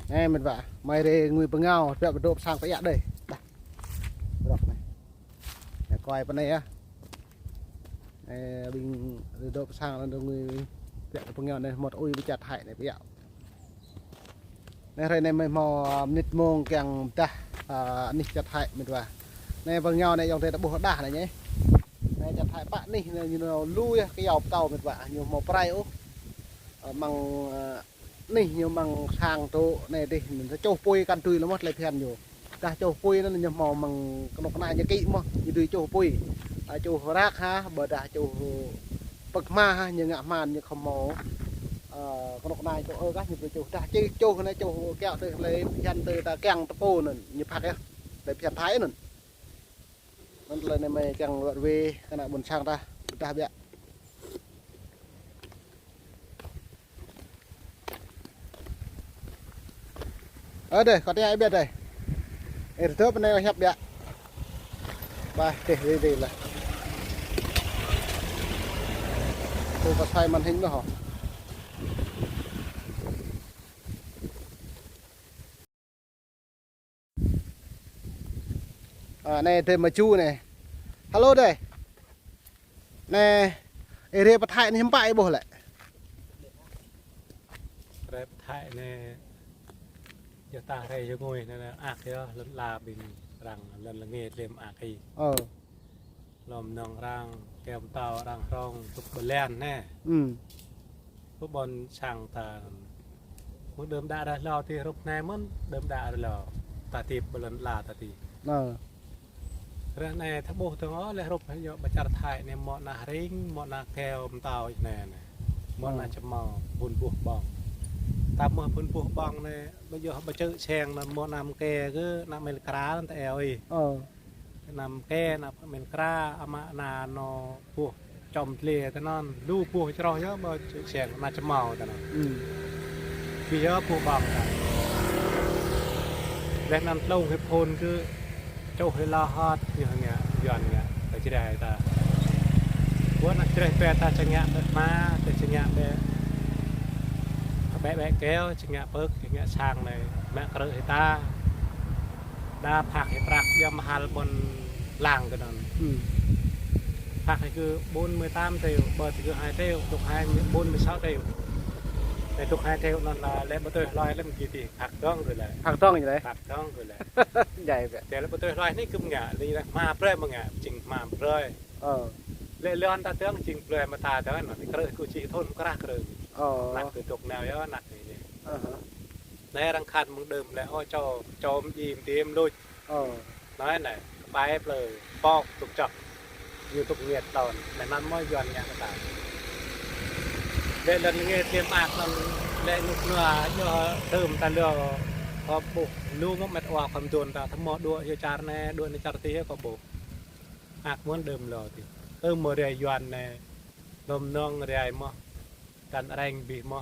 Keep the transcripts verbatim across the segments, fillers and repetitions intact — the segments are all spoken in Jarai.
Anai, met wa, mơi rai ngui bơngao, biă pơdŏp sang pơiă dêh. Dah. Rŏk anai. Anai, kơi pơ anai yơh. Anai, ƀing rai dŏp sang anŭn ngui biă bơngao anai, mơ̆t ui ƀing čar Thái anai pơiă. Anai, hrơi anai mơi hmâo, a, mơnit mông kiăng pơdah, a, anih čar Thái met wa. Anai, bơngao anai ayŏng adơi ta ƀuh đah anai nhĕ. Anai, čar Thái pă anih anai ñu lu yơh, kơyâo pơtâo met wa, ñu hmâo pơrai ôh. A, mơ̆ng, a, anih ñu mơ̆ng sang tŏ anai dih, anŭn ta čuh apui kăn tui lơ̆m mơ̆ tơlơi phiăn ñu. Dah čuh apui anŭn ñu hmâo mơ̆ng kơnuk kơna ñu kĭ mơ̆, ñu dưi čuh apui. A, čuh rak hă, ƀôdah čuh pơk hma hă, ñu ngă hma ñu khŏm hmâo. A, kơnuk kơna čuh ơ kah ñu dưi čuh. Dah či čuh anai čuh kiaŏ tui tơlơi phiăn tui ta kiăng tơpô anŭn, ñu phak yơh. Tơlơi phiăn Thái anŭn. Anŭn tơlơi anai mơi kiăng wơ̆t wê kơ ană ƀôn sang ta, pơdah biă. Ơ dêh, kâo tơña ih biă dêh. Ih rơdŏp anai hiăp biă. Bah, dêh, dêh, dêh lah. Tui ta sai màn hình mơ̆ hŏ. A, anai dêh mơ̆ ču anai. Hello dêh. Anai, ih rai pơ Thái anai hiư̆m pă ih ƀuh lĕ? Rai pơ Thái anai, yua ta rai yua ngui anai, anai, ak yơh, lŏn ala ƀing arăng, lŏn lŏn ngê tlem ak ih. Ơ. Lŏm nong arăng, kơyâo pơtâo arăng hrŏng, tŭk ƀơi lŏn anai. Ư. Pơ ƀôn sang ta. Mơ̆ng đưm đă ră hlâo tih rup anai mơ̆n, đưm đă ră hlâo. Ta tip ƀơi lŏn ala ta tih. Ơ. Ră anai ta ƀuh tơ̆ng ôh lĕ rup yơh ƀơi čar Thái anai mơ̆ ană hring, mơ̆ ană kơyâo pơtâo anai anai. Mơ̆ ană čơmâo, phun buh ƀơ̆ng. Ta mơ̆ phun buh ƀơ̆ng anai, ƀơi yơh ƀơi čư̆ seng anŭn mơ̆ ană mơkê kơ ană mel kra anŭn ta eo ih. Ơ. Ană mơkê, ană mel kra, ama ană anŏ buh čom tle tơ anŭn, lu buh čroh yơh, ƀơi čư̆ seng, ană čơmâo tơ anŭn. Ư. Ƀing yơh buh ƀơ̆ng ta. Laih anŭn tlung hĭ phun kơ čuh hĭ lŏ hơt, ñu ngă, Yuan ngă, ta Jrai ta. Ƀuh ană Jrai pĕ ta čơngă ƀĕ hma, ta čơngă ƀĕ, ƀĕ ƀĕ kơyâo, čơngă pơk, čơngă sang anai, mă krư̆ hĭ ta. Đa phak hĭ prăk yua mơhal ƀôn lăng kơ anŭn. Ư. Phak hĭ kơ bốn mươi tám triệu, ƀơi tơgŭ hai triệu, tŭk hai, bốn mươi sáu triệu. Anai tŭk hai triệu anŭn lĕ, lĕ ƀu tui hloi lĕ mơ̆ kơ tih, phak dơ̆ng kơ lĕ. Phak dơ̆ng ñu lĕ. Phak dơ̆ng kơ lĕ. Djai biă. Tơlơi ƀu tui hloi anai kơ mơ̆ ngă, anai lĕ hma brơi mơ̆ ngă, jing hma brơi. Ơ. Lĕ lŏn ta dơ̆ng jing brơi mơ̆ ta dơ̆ng, anŭn krư̆ kơ čih thun krah krư̆. Ơ. Anăk kơ tŭk nao yơh, anăk anai. Ơ hă. Anai arăng khăn mơ̆ng đưm lĕ, ơ, čô, čô mơ̆ng djim tim luč. Ơ. Anai anai, kơpai plư, pŏk tŭk čŏk. Ñu tŭk ñiet đon, anai anŭn mơ̆ Yuan ngă kơ ta. Lĕ lŏn lŏn ngê tlem ak anŭn, lĕ nuk nua, yơh, tơm ta lŏ, kơ ƀuh, lu mơ̆ met wa khŏm dŏn ta, tơmơ̆ đuaĭ yơh čar anai, đuaĭ anai čar tih yơh kơ ƀuh. Ak mơ̆n đưm lŏ tih. Tơm mơ̆ rai Yuan anai, lŏm nong rai mơ̆. Kăn arăng abih mơ̆.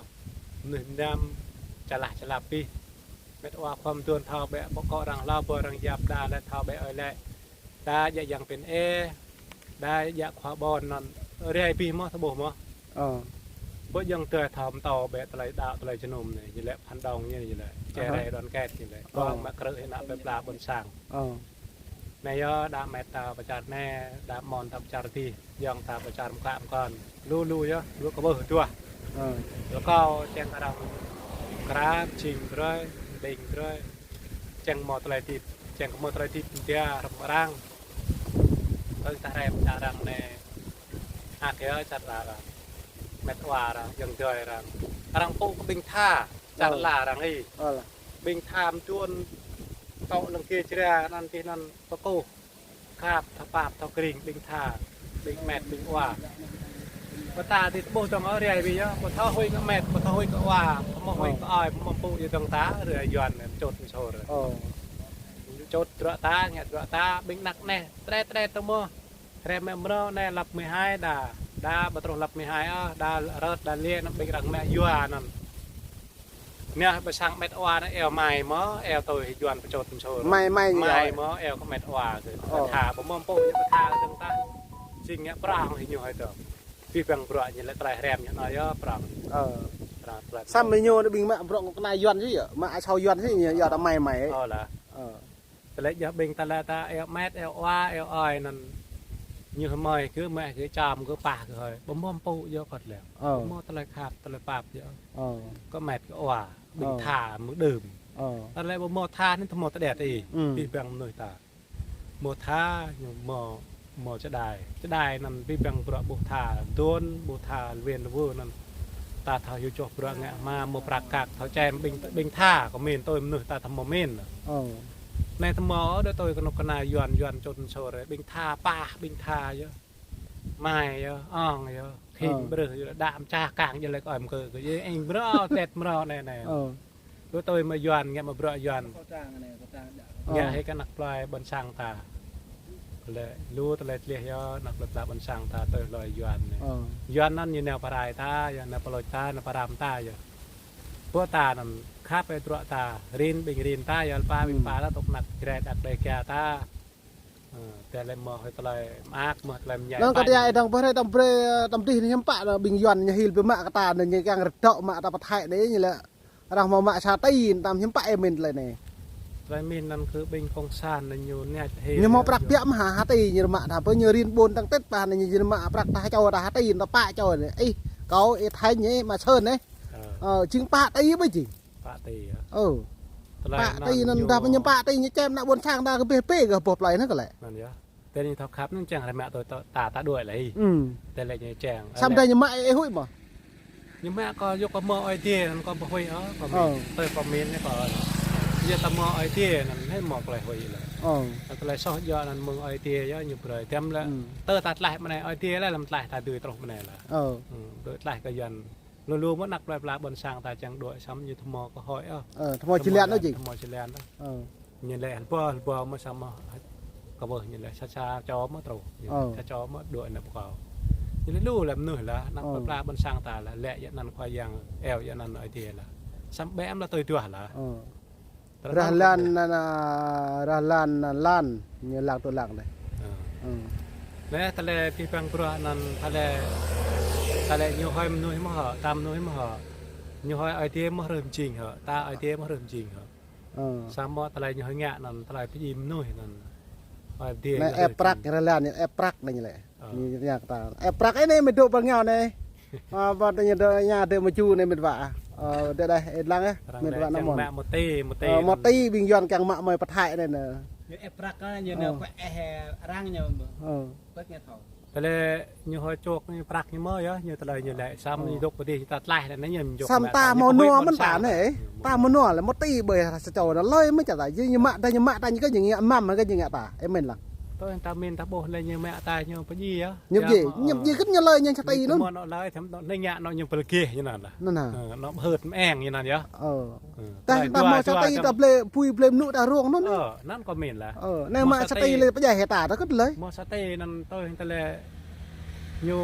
Mơnuih mơnam, čalah čalap abih. Met wa khŏm dŏn thâo ƀĕ, pơkŏ arăng hlâo ƀơi arăng yap đa lĕ thâo ƀĕ ơi lĕ. Đa djă yang pên ê, đa djă khua ƀôn anŭn. Rai abih mơ̆, ta ƀuh mơ̆. Ơ. Ƀơi yang tơlơi thâo pơtô ƀĕ tơlơi đaŏ, tơlơi jơnum anai, ñu lĕ phản động ñu, ñu lĕ. Ơ hă. Jrai đoàn kết ñu lĕ. Ơ. Kơ mă krư̆ hĭ ană plơi pla ƀôn sang. Ơ. Anai yơh đa met ta pơ čar anai, đa mơ̆n ta pơ čar tih, yơ̆ng ta pơ čar mơkă mơkŏn. Lu lu yơh, lu kơ ƀuh tuah. Ơ. Lu kâo čeng arăng kra, čing brơi, ƀing brơi. Čeng mơ̆ tơlơi tip, čeng kơ mơ̆ tơlơi tip tia rơ̆m arăng. Tơ̆ng ta hrăm čar arăng anai. Ak yơh čar arăng. Met wa arăng, yơ̆ng dơi arăng. Arăng pŭ kơ ƀing tha, čar Ơ. Ala arăng ih. Ơ lah. Ƀing tha mơtuôn, tŏ lăng kê čria, anăn tih anăn pơkôh. Khăp, thâo pap, thâo kring, ƀing tha, ƀing met, ƀing wa. Pơ ta tih ta ƀuh dơ̆ng ôh rai abih yơh, pơthâo huĭ kơ met, pơthâo huĭ kơ wa, pơmơ̆ huĭ kơ ơi, pơmơ̆ pŭ yơh dơ̆ng ta, rai Yuan, čôt mơsôr. Ơ. Čôt drŏ ta, ngă drŏ ta, ƀing anăk anai, tre tre tơ mơ̆. Hrăm mă mrâo anai lăp mười hai đa, đa ƀu truh lăp mười hai ôh, đa rơ̆t đa lĕ anăn ƀing arăng mă yua anăn. Anai ƀơi sang met wa anai eo mai mơ̆, eo tui hĭ Yuan pơčôt mơsôr. Mai, mai, mai mơ̆, eo kơ met wa kơ. Ơ. Tha, ƀu mơ̆ pô ñu tha dơ̆ng ta. Jing ngă prong hĭ ñu hơi tơ. Abih bang bruă ñu lĕ tơlơi hrăm ñu anai yơh prong. Ơ. Prong. Samơ̆ ñu ƀing mă bruă kơ kơna Yuan sĭ yơh, mă asâo Yuan sĭ ñu, yua ta mai mai. Ơ lah. Ơ. Tơlơi yơh ƀing ta lĕ ta eo met, eo wa, eo ơi anŭn. Ñu hơmơi kơ mă kơ čăm kơ pah kơ hơi. Ƀu hmâo pơpŭ yơh kơt lĕ. Ơ. Ƀu hmâo tơlơi khăp, tơlơi pap yơh. Ơ. Kơ met kơ wa, ƀing tha mơ̆ng đưm. Ơ. Tơlơi ƀu hmâo tha anŭn ta hmâo tơđet ih. Ƀing mơnuih ta. Hmâo tha, ñu hmâo, hmâo čơđai. Čơđai anŭn ƀing bruă ƀu tha, dôn ƀu tha, lwên lwơ anŭn. Ta thâo hyu čoh bruă ngă hma, hmâo prăk kăk, thâo čem ƀing, ƀing tha, kơ min tui mơnuih ta thâo hmâo min. Ơ. Anai ta hmâo đơ tui kơnuk kơna Yuan, Yuan čun sô rê, ƀing tha pah, ƀing tha yơh. Mai yơh, ong yơh, khĭn brưh yơh, đam čah kang yơh lĕ kơ ơi mơkơ, kơ yơh, eng mrâo, tĕt mrâo anai anai. Ơ. Lu tui mă Yuan, ngă mă bruă Yuan. Ngă hơi kơ anăk plơi ƀôn sang ta. Lĕ lu tơlơi tlih yơh, anăk plơi pla ƀôn sang ta tui hloi Yuan anai. Yuan anŭn ñu nao pơrai ta, yơh nao pơlôč ta, nao pơrăm ta yơh. Pô ta anŭn khăp ơi truă ta, rin ƀing rin ta, yơh lơpa ƀing pa ta tŭk anăk jret ak đơi kia ta. Ơ, tơlơi mơ̆ hơi tơlơi mơak, mơ̆ tơlơi mơñai. Anŭn kơ ta ih dong pơhrơi tăm brơi, tăm dih anai hiư̆m pă anŭn ƀing Yuan ñu hil ƀơi mă kơ ta anŭn ñu kiăng rơdŏ mă ta pơthai anai ñu lĕ. Arăng hmâo mă sa ti, tam hiư̆m pă ih min tơlơi anai. Tơlơi min anŭn kơ ƀing kông san anŭn ñu ña hil. Ñu hmâo prăk biă mă ha, ha ti ñu mă ta, pơ ñu rin ƀôn tăng tĕt pah anŭn ñu mă prăk ta čô ta ha ti, ta pă čô anai. Ih, kâo, ih Thanh, ih Ma Sơn anai. Ơ. Ơ, jing pă ti ƀơi jing. Pă ti yơh. Ơ. Pă ti anŭn dah ñu pă ti ñu čem anăk ƀôn sang ta kơ bêh bêh kơ boh plơi anŭn kơ lĕ. Anŭn yơh. Tơl ñu thâo khăp anŭn čang rơmă tui ta, ta, ta đuaĭ lĕ. Tơl lĕ ñu čang. Samơ̆ dah ñu mă ih huĭ mơ̆? Ñu mă kơ yua kơ hmâo Ơi Adai anŭn kơ ƀu huĭ ôh, kơ min. Tui kơ min anai kơ. Yua ta hmâo Ơi Adai anŭn hơi hmâo tơlơi huĭ lĕ. Tơlơi soh yua anŭn mơ̆ng Ơi Adai yơh ñu brơi tơm lĕ. Tơ ta tlaih mơ̆ng anai Ơi Adai lĕ lăm tlaih ta dưi truh mơ̆ng anai lĕ. Ơ. Dưi tlaih kơ Yuan. Lu lu mơ̆ anăk plơi pla ƀôn sang ta čang đuaĭ samơ̆ ñu thâo hmâo kơ hơi ôh. Ơ, thâo hmâo či lĕ anŭn jing. Thâo hmâo či lĕ anŭn. Ơ. Ñu lĕ hlâo hlâo mơ̆ samơ̆ kơ ƀuh ñu lĕ sa sa čô mơ̆ truh. Ơ. Sa čô mơ̆ đuaĭ anăk pơkâo. Ñu lĕ lu lĕ mơnuih lah, anăk plơi pla ƀôn sang ta lah, lĕ yua anăn Khua Yang, eo yua anăn Ơi Adai lah. Samơ̆ ƀĕ mơ̆ lah tui duah lah. Ơ. Rah lan, rah lan, lan, ñu lăng tui lăng anai. Ơ. Lĕ tơlơi pih păng bruă anŭn tơlơi, tơlơi ñu hơi mơnuih mơ̆ hŏ, ta mơnuih mơ̆ hŏ. Ñu hơi Ơi Adai mơ̆ hrơi mơjing hŏ, ta Ơi Adai mơ̆ hrơi mơjing hŏ. Samơ̆ tơlơi ñu hơi ngă anŭn, tơlơi pơjing mơnuih anŭn. Ơi Adai. Anai ñu ĕp prăk, rah lan ñu ĕp prăk anai ñu lĕ. Ơ. Ñu, ñu ngă kơ ta. Ĕp prăk anai mĕt dŏ pơ ngao anai. Ơ, ƀă tơ ñu dŏ, ñu dŏ mơju anai mĕt wa. Ơ, dŏ đah, ih lăng ĕh, mĕt wa anŭn mơ̆n. Mă mơti, mơti. Ơ, mơti ƀing Yuan kiăng mă mơi pơthai anai nă. Ñu ĕp prăk anai, ñu nao kuĕ ĕh arăng ñu. Ơ. Kuĕ ñu thâo. Tơlơi ñu hơi čŏk ñu prăk ñu mơ̆ yơh, ñu tơlơi ñu lĕ. Samơ̆ ñu dŏ pơ dih ñu ta tlaih anai ñu čŏk. Samơ̆ ta hmâo nua mơ̆n ta anai. Ta hmâo nua lĕ mơti ƀơi sa čô anŭn lơi mơ̆ ča ta. Ñu mă ta, ñu mă ta, ñu kơ ñu ngă măm, kơ ñu ngă ta. Ih min lăng. Tui ta min ta ƀuh lĕ ñu mă ta ñu pơjing yơh. Ñu pơjing, ñu pơjing kơ ñu lơi ñu sa ti anŭn. Mơ̆ anŭn lơi, tơm anŭn ñu ngă anŭn ñu pơlkeh ñu anŭn lah. Anŭn hă. Ơ, anŭn hơt mơeng ñu anŭn yơh. Ơ. Ơ. Tơdah ta hmâo sa ti ta blơi pui blơi mơnŭ ta rông anŭn. Ơ, anŭn kơ min lah. Ơ, anai mă sa ti lĕ pơjai hĕ ta, ta kơ tơlơi. Mơ̆ sa ti anŭn tui tơlơi ñu,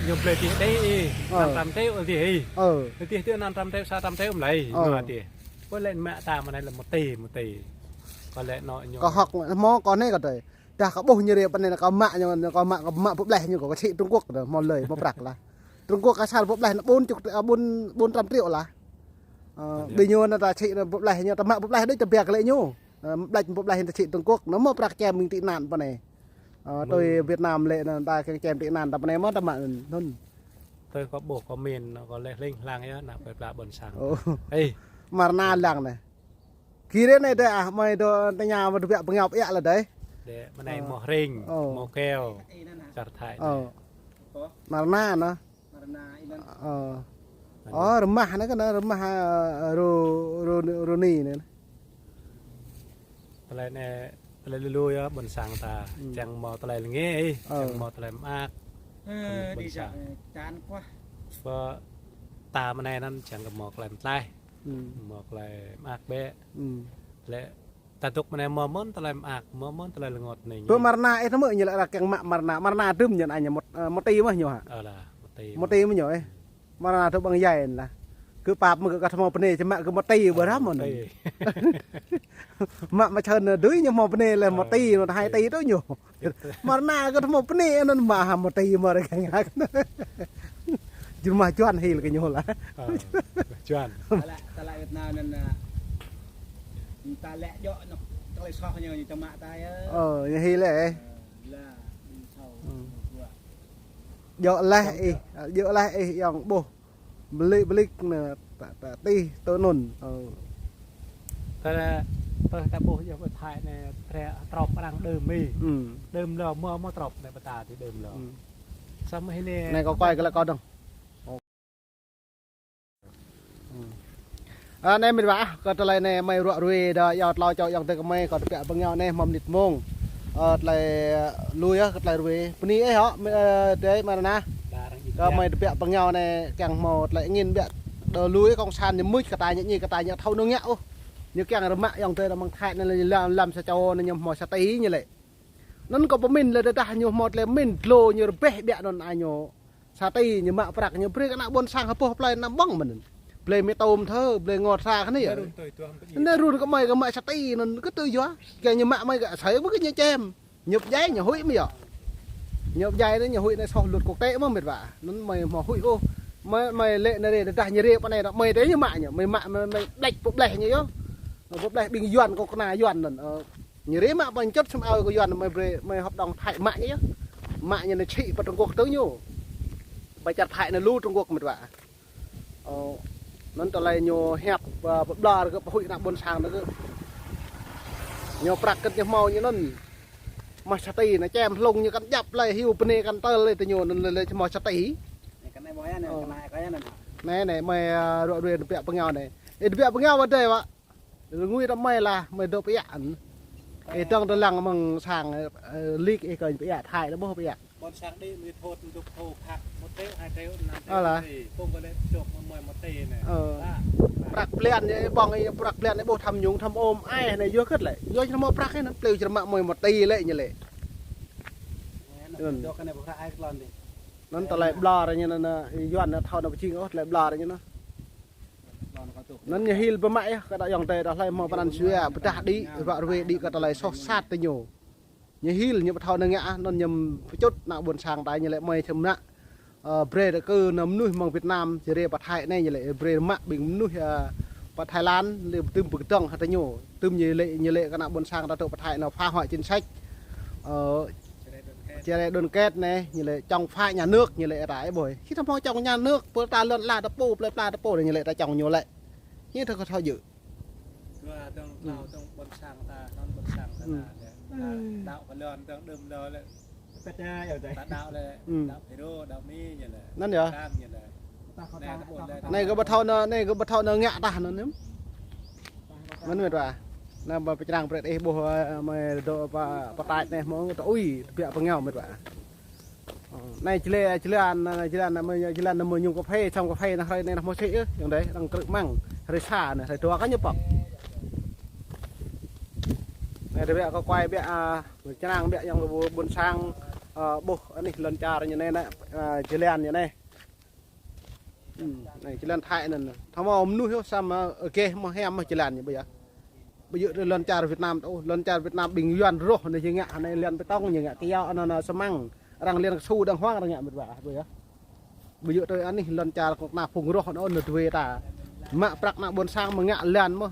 ñu blơi tih đei ih, năm trăm triệu ih. Ơ. Tih tih năm trăm triệu, sa trăm triệu mơ̆ lơi, mơ̆ tih. Kơ lĕ mă ta mơ̆ anai lĕ mơti, mơti. Kơ lĕ anŭn ñu. Kơ hŏk hmâo kơ anai kơ tơi. Dah kơ ƀuh ñu rê pơ anai kơ mă ñu, kơ mă, kơ mă pơbleh ñu kơ sĭ Trung Quốc anŭn hmâo lơi, hmâo prăk lah. Trung Quốc asar pơbleh anŭn ƀôn čuk, ơ, ƀôn, ƀôn trăm triệu lah. Ơ, ƀing ñu anŭn ta sĭ anŭn pơbleh ñu, ta mă pơbleh đôč ta biă kơ lĕ ñu. Ơ, pơbleh pơbleh ta sĭ Trung Quốc, anŭn hmâo prăk čem ƀing tị nạn pơ anai. Ơ, tui Việt Nam lĕ anŭn ta kiăng čem tị nạn ta pơ anai mơ̆ ta mă anŭn. Tui kơ ƀuh kơ min, kơ lĕ hling hlang yơh, anăk plơi pla ƀôn sang. Ơ. Ih. Mơ̆ rơna lăng anai. Kơ rĭm anai dêh ah, mơi dŏ tơña mơ̆ dŏ biă pơngao pơiă lah dêh. Dêh, mơ̆ anai hmâo hring, hmâo keo, čar Thái anai. Mơ̆ rơna anŭn. Ơ. Ơ, rơmah anai kơ anŭn, rơmah, ơ, ru, ru, ru ni anai. Tơlơi anai, tơlơi lu lu yơh ƀôn sang ta, čang hmâo tơlơi lĕ ngă ih, čang hmâo tơlơi mơak. Ơ, ƀôn sang. Pơ ta mơ̆ anai anŭn čang kơ hmâo tơlơi mơtlaih. Hmâo tơlơi mơak bĕ. Lĕ ta dŏ mơ̆ anai hmâo mơ̆n tơlơi mơak, hmâo mơ̆n tơlơi rơngot anai. Pơ mơ̆ rơna ih tơmơ̆ ñu lĕ arăng kiăng mă mơ̆ rơna, mơ̆ rơna đưm ñu anai ñu mơ̆, ơ, mơti mơ̆ ñu hă? Ơ lah, mơti. Mơti mơ̆ ñu ĕh. Mơ̆ rơna dŏ ƀăng djai lah. Kơ pap mơ̆ kơ ka hmâo bơnê čơmă kơ mơti ƀơi răm mơ̆n. Mă mơ̆ čơn dưi ñu hmâo bơnê lĕ mơti, mơ̆ hai ti tui ñu. Mơ̆ rơna kơ hmâo bơnê anŭn mă hă mơti mơ̆ rơkang. Jơmah Juan hil kơ ñu lah. Ơ, Juan. Tơlơi, tơlơi Việt Nam anŭn, ơ, ta lĕ djơ̆ ñu, tơlơi soh ñu, ñu čơmă ta yơh. Ơ, ñu hil lĕ. Ơ, lah, đi sâu, hmm, djơ̆. Djơ̆ lah ih, djơ̆ lah ih, yŏng ƀuh. Blik, blik nă, ta, ta, tih, tơ anŭn. Ơ. Tơlơi, tơlơi ta ƀuh yơh pơ Thái anai, trĕ, trŏp arăng đơm mi. Hmm. Đơm lŏ, mơ̆, mơ̆ trŏp anai pơ ta ti đơm lŏ. Hmm. Samơ̆ hĭ anai. Anai kâo quay kơ lĕ kâo dơ̆ng. Ơ, anai mĕt wa, kơ tơlơi anai mơi ruă ruê đa yua tlâo čô yŏng tơi kơ mơi kơ tơbiă pơngao anai hmâo mơnit mông. Ơ, tơlơi, ơ, lui yơh, kơ tơlơi ruê. Bơni ih hŏ, mơi, ơ, tơi mơi anai. Kơ mơi tơbiă pơngao anai kiăng hmâo tơlơi angin biă. Đa lui kông san ñu mưč kơ ta ñu ñi kơ ta ñu thâo nao ngă ôh. Ñu kiăng rơmă yŏng tơi đa mơ̆ng Thái anai lăm, lăm sa čô anai ñu hmâo sa tỉ ñu lĕ. Anŭn kâo pơmĭn lĕ tơdah ñu hmâo tơlơi mĭn dlô ñu rơbeh biă anŭn ai ñu. Sa tỉ ñu mă prăk ñu brơi kơ ană ƀôn sang hơpôh plơi anăm ƀơ̆ng mơ̆n. Blơi mĕ tôm thơ, blơi ngô sa kơ anai yơh. Anai run kơ mơi kơ mă sa tỉ anŭn kơ tui yua. Kơ ñu mă mơi kơ asơi ƀu kơ ñu čem. Ñu pơdjai ñu huĭ mơ̆ yơh. Ñu pơdjai anai ñu huĭ anai soh luật quốc tế mơ̆ mĕt wa. Anŭn mơi hmâo huĭ ôh. Mơi, mơi lĕ anai rê tơdah ñu rê pơ anai đa mơi tơi ñu mă ñu. Mơi mă mơi, mơi blĕč pơbleh ñu yơh. Pơbleh ƀing Yuan kơ kơna Yuan anŭn. Ơ, ñu rê mă pơ anŭn čut sum ao kơ Yuan mơi brơi, mơi hợp đồng Thái mă ñu yơh. Mă ñu anai čhĭ pơ Trung Quốc tơ ñu. Pơ čar Thái anai lu Trung Quốc mĕt wa. Ơ, anŭn tơlơi ñu hiăp, ơ, pơblŏr kơ pơhuĭ ană ƀôn sang anŭn kơ. Ñu prăk kơ ñu hmâo ñu anŭn. Mă sa tỉ anai čem hlung ñu kăn djăp lơi hyu bơnê kăn tơl lơi tơ ñu anŭn lơi, lơi hmâo sa tỉ. Anai, anai, mơi, ơ, anai, anai, mơi, ơ, ruă ruê tơbiă pơngao anai. Ơ, tơbiă pơngao wơ̆t dơi wa. Rơngui tơ mơi lah, mơi dŏ pơiă anŭn. Ơ, dơ̆ng tơlăng mơ̆ng sang, ơ, lik ih kơ pơiă Thái lĕ ƀuh pơiă. Ƀôn sang đĭ mơi thot dŏ thô phak, một triệu, hai triệu, năm triệu. Ơ lah. Thì không có lẽ chụp một mười một tỷ này. Ơ. Lah. Prăk blan ñu ƀơ̆ng ih, prăk blan ih ƀuh tham nhũng, tham ô ai anai yua kơ̆t lĕ. Yua ñu hmâo prăk ih anŭn, plơi čơrơmă mơi một tỷ lĕ ñu lĕ. Anŭn. Dŏ kơ anai ƀuh prăk ai klon đi. Anŭn tơlơi ƀlŏr ñu anŭn, Yuan anŭn thâo anŭn pơjing ôh, tơlơi ƀlŏr ñu anŭn. Anŭn ñu hil pơmă yơh, kơ đa yŏng tơi đa hlơi hmâo pran jua, pơdah đĭ, ruă ruê đĭ kơ tơlơi soh sat tơ ñu. Ñu hil, ñu ƀu thâo anŭn ngă, anŭn ñu pơčŭt ană ƀôn sang ta ñu lĕ mơi čơmă. Ơ, brơi tơ kơ anŭn mơnuih mơ̆ng Việt Nam, jơrê pơ Thái anai ñu lĕ brơi mă ƀing mơnuih, ơ, pơ Thái Lan, lĕ tơm pơkơdơ̆ng hă tơ ñu. Tơm ñu lĕ, ñu lĕ kơ ană ƀôn sang ta dŏ pơ Thái anŭn phá hoại chính sách. Ơ, Chia rẽ đoàn kết anai, ñu lĕ chống phá nhà nước, ñu lĕ ta ih ƀuh. Khi ta hmâo chống nhà nước, pơ ta lŏn ala ta pô, plơi pla ta pô, ñu lĕ ta chống ñu lĕ. Ñu ta kơ thâo djơ̆. Dua dơ̆ng, hmm, tlâo dơ̆ng ƀôn sang ta, non ƀôn sang ta, hmm, ta, ta, hmm, đaŏ kơ lŏn dơ̆ng đơm lŏn lĕ. Pet ya, ya dai. Ta đaŏ lĕ, hmm, đaŏ Phi Rô, đaŏ Mi ñu lĕ. Anŭn yơh. Tang ñu lĕ. Anai kơ ƀu thâo anŭn, anai kơ ƀu thâo anŭn ngă tah anŭn yơh. Mơ̆n mĕt wa. Anai ƀă pơčrang brơi ih ƀuh, ơ, mơi dŏ pơ, pơ Thái anai hmâo tơ ui, tơbiă pơngao mĕt wa. Ơ, anai jơlan, jơlan, anai jơlan, anai mơi jơlan, anai mơi ñum kơphê, sŏng kơphê, anai hrơi anai anai hmâo sĭ yơh, yŏng dơi, arăng krư̆ mơ̆ng, hrơi sa anai, hrơi dua kơ ñu pŏk. Anai tơbiă kơ kuai biă, a, pơčrang biă yŏng ƀôn sang, ơ, ƀuh, anih lŏn čar ñu anai, anai, ơ, jơlan ñu anai. Hmm, anai, jơlan Thái anŭn. Thâo mơ̆ mơnuih yơh, samơ̆, ơ, geh mơ̆ hiam mơ̆ jơlan ñu ƀu yơh. Ƀu djơ̆ tơ lŏn čar Việt Nam tơ, lŏn čar Việt Nam ƀing Yuan rŏh anai ñu ngă, anai lŏn bêtông ñu ngă, kiaŏ anŭn, anŭn, xi măng. Arăng lŏn kơsu đang hoang arăng ngă mĕt wa, ƀu yơh. Ƀu djơ̆ tơ anih lŏn čar kơ kơna phung rŏh anŭn, anŭn tơwê ta. Mă prăk ană ƀôn sang mơ̆ ngă lŏn mơ̆.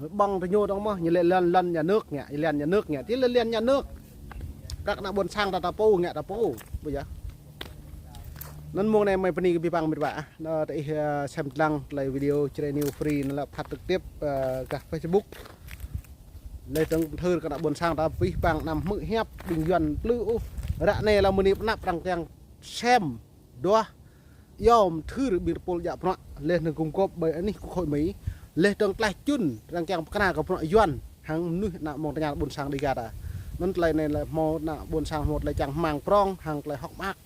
Ƀơ̆ng tơ ñu dơ̆ng mơ̆, ñu lĕ lŏn, lŏn nhà nước ngă, lŏn nhà nước ngă. Tui lĕ lŏn nhà nước. Prăk ană ƀôn sang ta ta pô ngă ta pô. Ƀu yơh. Anŭn mông anai mơi bơni kơ abih bang mĕt wa. Anŭn tơ ih, ơ, sem lăng tơlơi video Jrai New Free anŭn lĕ phát trực tiếp, ơ, gah Facebook. Lĕ dơ̆ng pơthưr kơ ană ƀôn sang ta abih bang anăm hmư̆ hiăp ƀing Yuan plư ôh. Ră anai lăm mơni pơnăp arăng kiăng sem. Duah, yom thưr ƀing tơpul djă bruă, leh anŭn gum gôp ƀơi anih kơ khôi Mi, leh dơ̆ng tlaih čun, arăng kiăng pơkra kơ bruă Yuan, hăng mơnuih ană mơ̆ng tơña ƀôn sang Dega ta. Anŭn tơlơi anai lĕ hmâo ană ƀôn sang hmâo tơlơi čang hmang prong, hăng tơlơi hơ̆k mơak.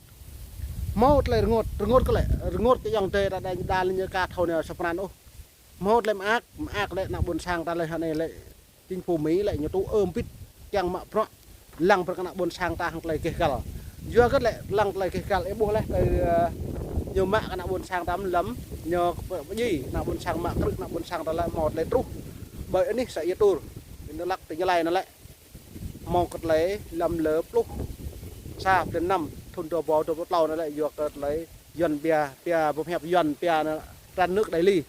Hmâo tơlơi rơngot, rơngot kơ lĕ, rơngot kơ yŏng tơi ta đa, đa lĕ ñu ka thâo anai sa pran ôh. Hmâo tơlơi mơak, mơak lĕ ană ƀôn sang ta lĕ hă anai lĕ. Chính phủ Mi lĕ ñu tŭ ơm bit kiăng mă bruă lăng brơi kơ ană ƀôn sang ta hăng tơlơi geh găl. Yua kơ lĕ lăng tơlơi geh găl ih ƀuh leh tơ, ơ, ñu mă kơ ană ƀôn sang ta mơ̆n lăm, ñu pơdjai ană ƀôn sang mă krư̆ ană ƀôn sang ta lĕ hmâo tơlơi truh. Ƀơi anih să Ia Tur. Ñu lăk tơ Gia Lai anŭn lĕ. Hmâo kơ tơlơi lăm lơ pluh sa blan năm thŭn dua rơbâo dua pluh klâo anŭn lĕ yua kơ tơlơi Yuan pia, pia boh hiăp Yuan pia anŭn tràn nước Đại Ly.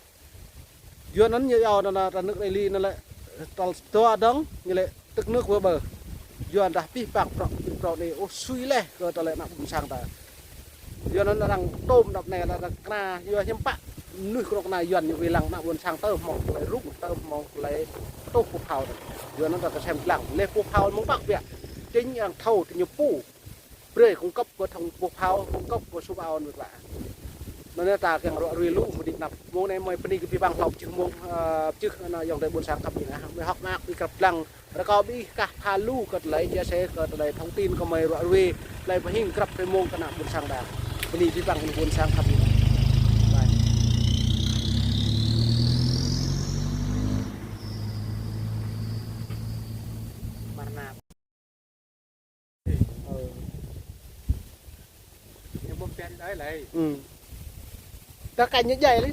Yuan anŭn ñu iâu anŭn tràn nước Đại Ly anŭn lĕ tal dua dơ̆ng ñu lĕ tức nước vỡ bờ. Yuan dah pih pang prŏ, prŏ anai, ôh, sui leh kơ tơlơi ană ƀôn sang ta. Yuan anŭn arăng tôm đăp anai lĕ arăng kơna, yua hiư̆m pă mơnuih kơnuk kơna Yuan ñu wai lăng ană ƀôn sang tơ hmâo tơlơi rŭng, tơ hmâo tơlơi tuh pô phao. Yuan anŭn arăng kơsem lăng, leh pô phao mơ̆ng pă biă. Chính arăng thâo tơ ñu pô. Brơi cung cấp kơ thông pô phao, cung cấp kơ sub ao anŭn lĕ. Anŭn ta kiăng ră ruai lu mơ̆ng đĭ anăp. Mông anai mơi bơni kơ abih bang hlâo pơjưh mông, ơ, pơjưh ană ayŏng adơi ƀôn sang khăp ih ngă. Mơi hơ̆k mơak ƀing krăp lăng. Rơkâo ƀing gah pha lu kơ tơlơi chia sẻ, kơ tơlơi thông tin kơ mơi ră ruai. Tơlơi pơhing krăp tơlơi mông kơ ană ƀôn sang ta. Bơni abih bang ƀôn sang khăp ih ngă. Bye. Marna. Ơ. Ñu ƀuh pia đi đơi lei. Ừ. Ta kañ ñu djai lei.